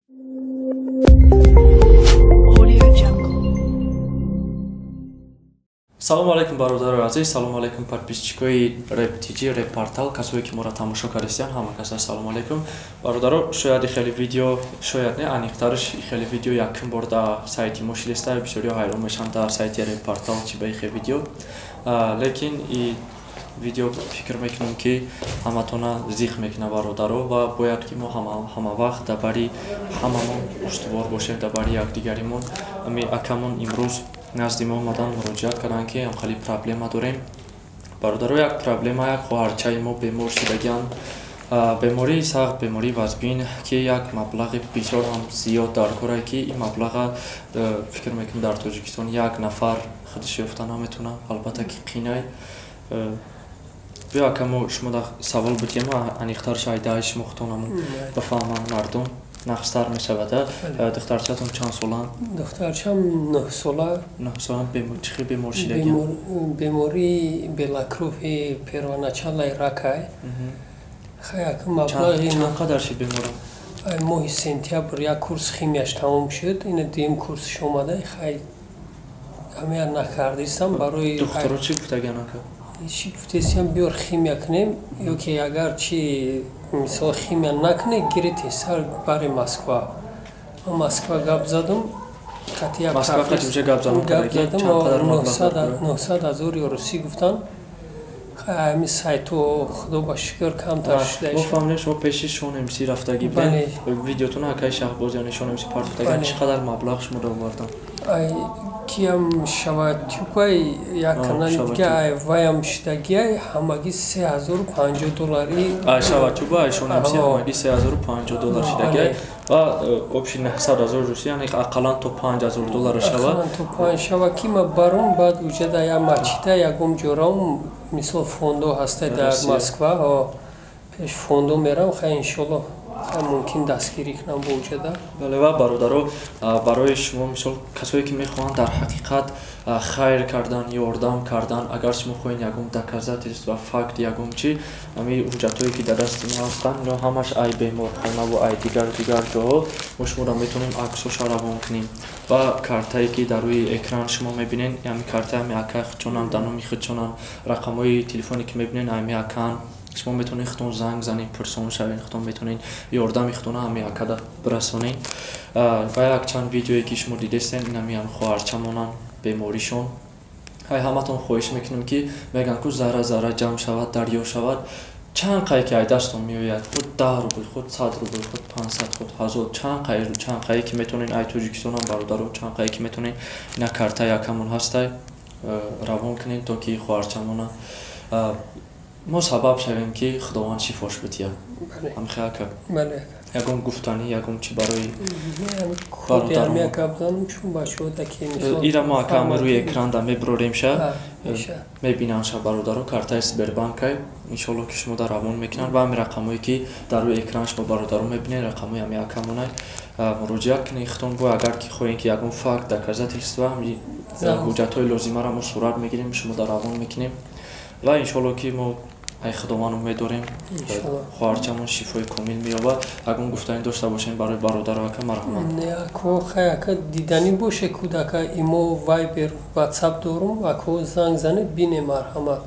Audio Jungle. Салому алейкум, бародарои азиз, салому алейкум, подписчикои Реп ТЖ, Реп Портал, касое ки моро тамошо кардистиян, ҳама каса салому алейкум. Бародаро, шояд хеле видео, шояд не, аниқтарш хеле видео якум бор дар сайти мо шидеста, бисёриҳо ҳайрон мешаванд дар сайти Реп Портал чи ба ихе видео. Лекин и видео фикр мекунам ки ҳаматона зиқ мекунад, бародаро, ва бояд ки мо ҳама вақт дар бари ҳамамон устувор бошем, дар бари якдигаримон. Ами акамон имрӯз назди мо омадан, муроҷиат карданд ки хеле проблема дорем. Бародаро, як проблема, як хоҳарчаи мо бемор шудагианд. Бемории сахт, бемории вазбин, ки як маблағи бисёр ҳам зиёд дар корае, ки ин маблаға фикр мекунам дар Тоҷикистон як нафар худаш ёфта наметавонад, албатта ки қинай. Биё, ака, мо шумо да савол будем, аниқтар шайдаи шумо худтонамон бифаҳманд мардум, нақстар мешавад. Духтарчатон чанд соланд? Духтарчам 9 сола. 9 сола. Чӣ хел бемор шидагианд? Бемории белокровии первоначалаи ракай. Хай, маблағи чанд қадар шид беморам? Моҳи сентябр як курс химияш тамом шуд, ина дуюм курсш омада. Хай, ҳамея накардистам барои Духтаро чӣ гуфтагиан, ака? Чӣ гуфтесиям, биёр химия кунем, ё ки агар чи мисол химия накунӣ, гири тезтар бари Москва. Ман Москва гап задум, гап задум, 900 000 русӣ гуфтанд. Ҳами сайту, худо ба шукр, камтар шуда. Мо фаҳмидем, шумо пеши Шон МС рафтагӣ будем, видеотон акаи Шаҳбоз, яъне Шон МС, партофтагӣ. Чӣ қадар маблағ шумо овардан? Киям Шаватюбай, як канали дига, ай ваям шудагиай, ҳамагӣ 3050 доллари. Ай Шаватюба, ай Шон МС ҳамагӣ 3050 доллар шудагиай ва общий 900 000 русӣ, яъне ақаллан то 5000 доллар шава. То панҷ шава, ки ма баром, баъд уҷада як мачида, ягон ҷорам, мисол фондо ҳаста дар Москва, пеш фондо мерам. Хай, иншолло, хай, мумкин дастгирӣ кунам бо уҷада. Бале, ва бародаро, барои шумо, мисол, касое ки мехоҳанд дар ҳақиқат хайр кардан, ёрдам кардан, агар шумо хоҳед ягон доказательство, факт, ягон чи, ҳами ҳуҷҷатҳое ки дар дасти мо ҳастанд, ино ҳамаш ай беморхонаву ай дигар дигар ҷоҳо, мо шуморо метавонем аксоша равон кунем. Ва картае ки дар рӯи экран шумо мебинед, ҳами картаи ҳами акаи худшонам, дар номи худшонам, рақамҳои телефоне ки мебинед, ҳами акаан. Шумо метавонед худтон занг занед, пурсон шавед, худтон метавонед ёрдами худтона ҳами акада бирасонед. Ва якчанд видеое ки шумо дидестен, ин ҳами хоҳарчамонанд, беморишон. Ҳай, ҳаматон хоҳиш мекунем, ки мегӯянд ку зарра зарра ҷамъ шавад, дарё шавад. Чанд қай ки ай дастон меояд, худ 10 рубл, худ 100 рубл, худ 500, худ 1000, чанд қай, чанд қае ки метавонед, ай Тоҷикистонам, бародаро, чанд қае ки метавонед, ина картаи акамон ҳастай, равон кунед, то ки хоҳарчамона мо сабаб шавем, ки Худованд шифош бидиҳад. Ҳамхе, ака, ягон гуфтанӣ, ягон чӣ барои ира мо, ака, ами рӯи экранда мебирорем, ша мебинанд ша бародаро, картаи Сбербанкай, иншолло ки шумо дар равон мекунанд. Ва ҳами рақамҳое ки дар рӯи экран шумо, бародаро, мебинед, рақамҳои ҳами акамонай, муроҷиат кунед худтон. Бо агар ки хоҳем ки ягон факт, доказательство, ҳами ҳуҷҷатҳои лозимаро мо сурат мегирем, шумо дар равон мекунем. Ва иншолло ки мо ай Худованд умед дорем, хоҳарчамон шифои комил меёбад. Ягон гуфтанӣ дошта бошем барои бародару, ака, марҳамат. Ако, хай, ака, диданӣ боше кӯдака, имо, Вайбер, Ватсап дорум, ако занг занед, бине, марҳамат.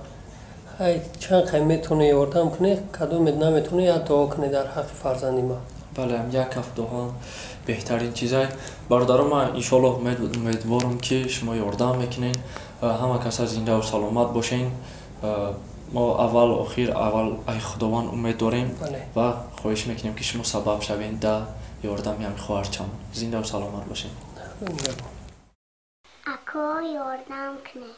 Хай, чанд хай метавоне ёрдам куне, кадомет наметавоне, як дуо куне дар ҳаққи фарзанди ман. Бале, як ҳафт дуо беҳтарин чизай. Бародаро, ман иншоалло умедворам, ки шумо ёрдам мекунед. Ҳама каса зиндаву саломат бошен. Мо аввал охир аввал ай Худованд умед дорем ва хоҳиш мекунем, ки шумо сабаб шавед да ёрдами ҳами хоҳарчамон. Зиндаву саломат бошед. Ако, ёрдам кунед.